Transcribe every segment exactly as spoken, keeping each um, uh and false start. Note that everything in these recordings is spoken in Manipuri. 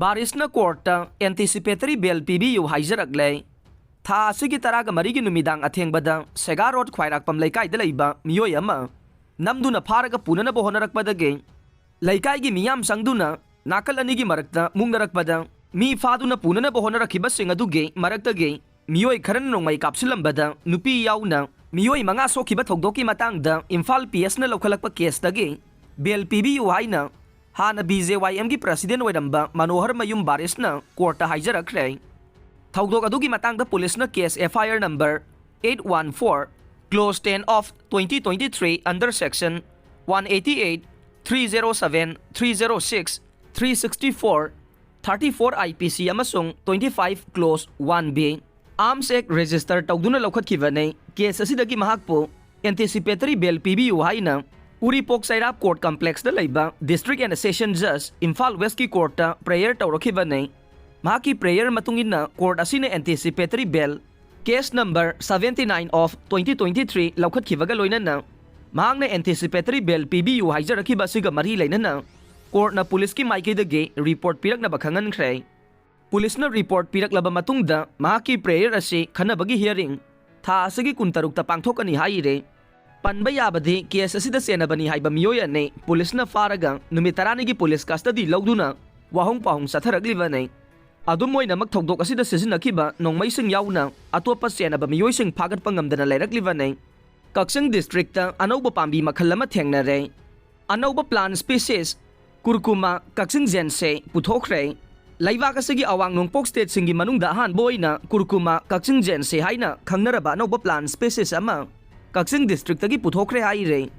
ꯕꯥꯔꯤꯁꯅ ꯀꯣꯔꯠꯇ ꯑꯦꯟꯇꯤꯁꯤꯄꯦꯇꯔꯤ ꯕꯦꯜ ꯄꯤꯕꯤꯌꯨ ꯍꯥꯏꯖꯔꯛꯂꯦ꯫ ꯊꯥ ꯑꯁꯤꯒꯤ ꯇꯔꯥꯒ ꯃꯔꯤꯒꯤ ꯅꯨꯃꯤꯗꯥꯡ ꯑꯊꯦꯡꯕꯗ ꯁꯦꯒꯥ ꯔꯣꯗ ꯈ꯭ꯋꯥꯏꯔꯥꯛꯄꯝ ꯂꯩꯀꯥꯏꯗ ꯂꯩꯕ ꯃꯤꯑꯣꯏ ꯑꯃ ꯅꯝꯗꯨꯅ ꯐꯥꯔꯒ ꯄꯨꯅꯅꯕ ꯍꯣꯠꯅꯔꯛꯄꯗꯒꯤ ꯂꯩꯀꯥꯏꯒꯤ ꯃꯤꯌꯥꯝ ꯆꯪꯗꯨꯅ ꯅꯥꯀꯜ ꯑꯅꯤꯒꯤ ꯃꯔꯛꯇ ꯃꯨꯛꯅꯔꯛꯄꯗ ꯃꯤ ꯐꯥꯗꯨꯅ ꯄꯨꯅꯅꯕ ꯍꯣꯠꯅꯔꯛꯈꯤꯕꯁꯤꯡ ꯑꯗꯨꯒꯤ ꯃꯔꯛꯇꯒꯤ ꯃꯤꯑꯣꯏ ꯈꯔꯅ ꯅꯣꯡꯃꯩ ꯀꯥꯞꯁꯤꯜꯂꯝꯕꯗ ꯅꯨꯄꯤ ꯌꯥꯎꯅ ꯃꯤꯑꯣꯏ ꯃꯉꯥ ꯁꯣꯛꯈꯤꯕ ꯊꯧꯗꯣꯛꯀꯤ ꯃꯇꯥꯡꯗ ꯏꯝꯐꯥꯜ ꯄꯤ ꯑꯦꯁꯅ ꯂꯧꯈꯠꯂꯛꯄ ꯀꯦꯁꯇꯒꯤ ꯕꯦꯜ ꯄꯤꯕꯤꯌꯨ ꯍꯥꯏꯅ ꯍꯥꯟꯅ ꯕꯤ ꯖꯦ ꯋꯥꯏ ꯑꯦꯝꯒꯤ ꯄ꯭ꯔꯁꯤꯗꯦꯟ ꯑꯣꯏꯔꯝꯕ ꯃꯅꯣꯍꯔ ꯃꯌꯨꯝ ꯕꯥꯔꯤꯁꯅ ꯀꯣꯔꯠꯇ ꯍꯥꯏꯖꯔꯛꯈ꯭ꯔꯦ꯫ ꯊꯧꯗꯣꯛ ꯑꯗꯨꯒꯤ ꯃꯇꯥꯡꯗ ꯄꯨꯂꯤꯁꯅ case F I R number eight one four, clause ten of twenty twenty-three under section one eighty eight, three zero seven, three zero six, three sixty four, thirty four I P C ꯑꯃꯁꯨꯡ twenty five clause one B Arms Act register ꯇꯧꯗꯨꯅ ꯂꯧꯈꯠꯈꯤꯕꯅꯤ꯫ ꯀꯦꯁ ꯑꯁꯤꯗꯒꯤ ꯃꯍꯥꯛꯄꯨ anticipatory bail ꯄꯤꯕꯤꯌꯨ ꯍꯥꯏꯅ ꯎꯔꯤꯄꯣꯛ ꯆꯩꯔꯥꯞ ꯀꯣꯔꯠ ꯀꯝꯄ꯭ꯂꯦꯛꯁꯇ ꯂꯩꯕ ꯗꯤꯁꯇ꯭ꯔꯤꯛ ꯑꯦꯟ ꯁꯦꯁꯟ ꯖꯖ ꯏꯝꯐꯥꯜ ꯋꯦꯁꯀꯤ ꯀꯣꯔꯠꯇ ꯄ꯭ꯔꯦꯌꯔ ꯇꯧꯔꯛꯈꯤꯕꯅꯤ꯫ ꯃꯍꯥꯛꯀꯤ ꯄ꯭ꯔꯦꯌꯔ ꯃꯇꯨꯡ ꯏꯟꯅ ꯀꯣꯔꯠ ꯑꯁꯤꯅ anticipatory bail case number seventy nine of twenty twenty three ꯂꯧꯈꯠꯈꯤꯕꯒ ꯂꯣꯏꯅꯅ ꯃꯍꯥꯛꯅ anticipatory bail ꯄꯤꯕꯤꯌꯨ ꯍꯥꯏꯖꯔꯛꯈꯤꯕ ꯑꯁꯤꯒ ꯃꯔꯤ ꯂꯩꯅꯅ ꯀꯣꯔꯠꯅ ꯄꯨꯂꯤꯁꯀꯤ ꯃꯥꯏꯀꯩꯗꯒꯤ ꯔꯤꯄꯣꯔꯠ ꯄꯤꯔꯛꯅꯕ ꯈꯪꯍꯟꯈ꯭ꯔꯦ꯫ ꯄꯨꯂꯤꯁꯅ ꯔꯤꯄꯣꯔꯠ ꯄꯤꯔꯛꯂꯕ ꯃꯇꯨꯡꯗ ꯃꯍꯥꯛꯀꯤ ꯄ꯭ꯔꯦꯌꯔ ꯑꯁꯤ ꯈꯟꯅꯕꯒꯤ ꯍꯤꯌꯔꯤꯡ ꯊꯥ ꯑꯁꯤꯒꯤ ꯀꯨꯟꯇꯔꯨꯛꯇ ꯄꯥꯡꯊꯣꯛꯀꯅꯤ ꯍꯥꯏꯔꯦ꯫ ꯄꯟꯕ ꯌꯥꯕꯗꯤ ꯀꯦꯁ ꯑꯁꯤꯗ ꯆꯦꯟꯅꯕꯅꯤ ꯍꯥꯏꯕ ꯃꯤꯑꯣꯏ ꯑꯅꯤ ꯄꯨꯂꯤꯁꯅ ꯐꯥꯔꯒ ꯅꯨꯃꯤꯠ ꯇꯔꯥꯅꯤꯒꯤ ꯄꯨꯂꯤꯁ ꯀꯁꯇꯗꯤ ꯂꯧꯗꯨꯅ ꯋꯥꯍꯣꯡ ꯄꯥꯎꯍꯣꯡ ꯆꯠꯊꯔꯛꯂꯤꯕꯅꯤ꯫ ꯑꯗꯨꯝ ꯑꯣꯏꯅꯃꯛ ꯊꯧꯗꯣꯛ ꯑꯁꯤꯗ ꯁꯤꯖꯤꯟꯅꯈꯤꯕ ꯅꯣꯡꯃꯩꯁꯤꯡ ꯌꯥꯎꯅ ꯑꯇꯣꯞꯄ ꯆꯦꯟꯅꯕ ꯃꯤꯑꯣꯏꯁꯤꯡ ꯐꯥꯒꯠꯄ ꯉꯝꯗꯅ ꯂꯩꯔꯛꯂꯤꯕꯅꯤ꯫ ꯀꯛꯆꯤꯡ ꯗꯤꯁꯇ꯭ꯔꯤꯛꯇ ꯑꯅꯧꯕ ꯄꯥꯝꯕꯤ ꯃꯈꯜ ꯑꯃ ꯊꯦꯡꯅꯔꯦ꯫ ꯑꯅꯧꯕ ꯄ꯭ꯂꯥꯟ ꯁ꯭ꯄꯤꯁꯤꯁ ꯀꯨꯔꯀꯨꯃꯥ ꯀꯛꯆꯤꯡ ꯖꯦꯟꯁꯦ ꯄꯨꯊꯣꯛꯈ꯭ꯔꯦ꯫ ꯂꯩꯕꯥꯛ ꯑꯁꯤꯒꯤ ꯑꯋꯥꯡ ꯅꯣꯡꯄꯣꯛ ꯁ꯭ꯇꯦꯠꯁꯤꯡꯒꯤ ꯃꯅꯨꯡꯗ ꯑꯍꯥꯟꯕ ꯑꯣꯏꯅ ꯀꯨꯔꯀꯨꯃꯥ ꯀꯛꯆꯤꯡ ꯖꯦꯟꯁꯦ ꯍꯥꯏꯅ ꯈꯪꯅꯔꯕ ꯑꯅꯧꯕ ꯄ꯭ꯂꯥꯟ ꯁ꯭ꯄꯤꯁꯤꯁ ꯑꯃ ꯀꯛꯆꯤꯡ ꯗꯤꯁꯇ꯭ꯔꯤꯛꯇꯒꯤ ꯄꯨꯊꯣꯛꯈ꯭ꯔꯦ ꯍꯥꯏꯔꯦ꯫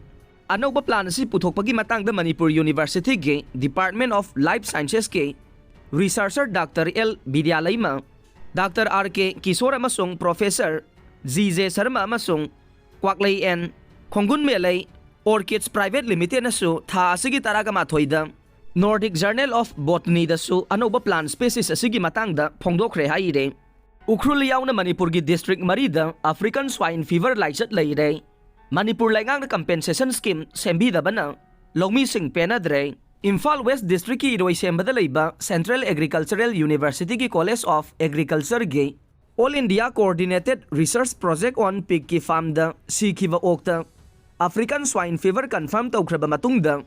ꯑꯅꯧꯕ ꯄ꯭ꯂꯥꯟ ꯑꯁꯤ ꯄꯨꯊꯣꯛꯄꯒꯤ ꯃꯇꯥꯡꯗ ꯃꯅꯤꯄꯨꯔ ꯌꯨꯅꯤꯚꯔꯁꯤꯇꯤꯒꯤ Department of Life Sciences ꯀꯤ researcher doctor L Bidyaleima, doctor R K Kishore ꯑꯃꯁꯨꯡ ꯄ꯭ꯔꯣꯐꯦꯁꯔ ꯖꯤ ꯖꯦ ꯁꯔꯃ ꯑꯃꯁꯨꯡ Kwaklei N Khongunmelei Orchids Private Limitedꯅꯁꯨ ꯊꯥ ꯑꯁꯤꯒꯤ ꯇꯔꯥꯒ ꯃꯥꯊꯣꯏꯗ Nordic Journal of Botanyꯗꯁꯨ ꯑꯅꯧꯕ ꯄ꯭ꯂꯥꯟ ꯁ꯭ꯄꯦꯁꯤꯁ ꯑꯁꯤꯒꯤ ꯃꯇꯥꯡꯗ ꯐꯣꯡꯗꯣꯛꯈ꯭ꯔꯦ ꯍꯥꯏꯔꯦ꯫ ꯎꯈ꯭ꯔꯨꯜ ꯌꯥꯎꯅ ꯃꯅꯤꯄꯨꯔꯒꯤ ꯗꯤꯁꯇ꯭ꯔꯤꯛ ꯃꯔꯤꯗ African Swine Fever ꯂꯥꯏꯆꯠ ꯂꯩꯔꯦ꯫ ꯃꯅꯤꯄꯨꯔ ꯂꯩꯉꯥꯛꯅ ꯀꯝꯄꯦꯟꯁꯦꯁꯟ ꯁ꯭ꯀꯤꯝ ꯁꯦꯝꯕꯤꯗꯕꯅ ꯂꯧꯃꯤꯁꯤꯡ ꯄꯦꯟꯅꯗ꯭ꯔꯦ꯫ ꯏꯝꯐꯥꯜ ꯋꯦꯁ ꯗꯤꯁꯇ꯭ꯔꯤꯛꯀꯤ ꯏꯔꯣꯏꯁꯦꯝꯕꯗ ꯂꯩꯕ Central Agricultural Universityꯒꯤ College of Agricultureꯒꯤ All India Coordinated Research Project on Pigꯀꯤ farmꯗ ꯁꯤꯈꯤꯕ ꯑꯣꯛꯇ African Swine Fever confirm ꯇꯧꯈ꯭ꯔꯕ ꯃꯇꯨꯡꯗ,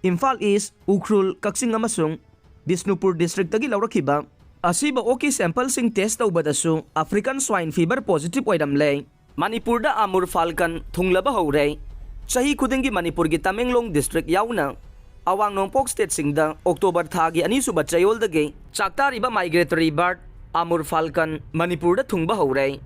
ꯏꯝꯐꯥꯜ ꯏꯁ, ꯎꯈ꯭ꯔꯨꯜ, ꯀꯛꯆꯤꯡ ꯑꯃꯁꯨꯡ ꯕꯤꯁꯅꯨꯄꯨꯔ ꯗꯤꯁꯇ꯭ꯔꯤꯛꯇꯒꯤ ꯂꯧꯔꯛꯈꯤꯕ ꯑꯁꯤꯕ ꯑꯣꯛꯀꯤ sampleꯁꯤꯡ test ꯇꯧꯕꯗꯁꯨ African Swine Fever positive ꯑꯣꯏꯔꯝꯂꯦ꯫ ꯃꯅꯤꯄꯨꯔꯗ ꯑꯃꯨꯔ ꯐꯥꯜꯀꯟ ꯊꯨꯡꯂꯕ ꯍꯧꯔꯦ꯫ ꯆꯍꯤ ꯈꯨꯗꯤꯡꯒꯤ ꯃꯅꯤꯄꯨꯔꯒꯤ ꯇꯃꯦꯡꯂꯣꯡ ꯗꯤꯁꯇ꯭ꯔꯤꯛ ꯌꯥꯎꯅ ꯑꯋꯥꯡ ꯅꯣꯡꯄꯣꯛ ꯁ꯭ꯇꯦꯠꯁꯤꯡꯗ ꯑꯣꯛꯇꯣꯕꯔ ꯊꯥꯒꯤ ꯑꯅꯤꯁꯨꯕ ꯆꯌꯣꯜꯗꯒꯤ ꯆꯥꯛꯇꯥꯔꯤꯕ migratory bird ꯑꯃꯨꯔ ꯐꯥꯜꯀꯟ ꯃꯅꯤꯄꯨꯔꯗ ꯊꯨꯡꯕ ꯍꯧꯔꯦ꯫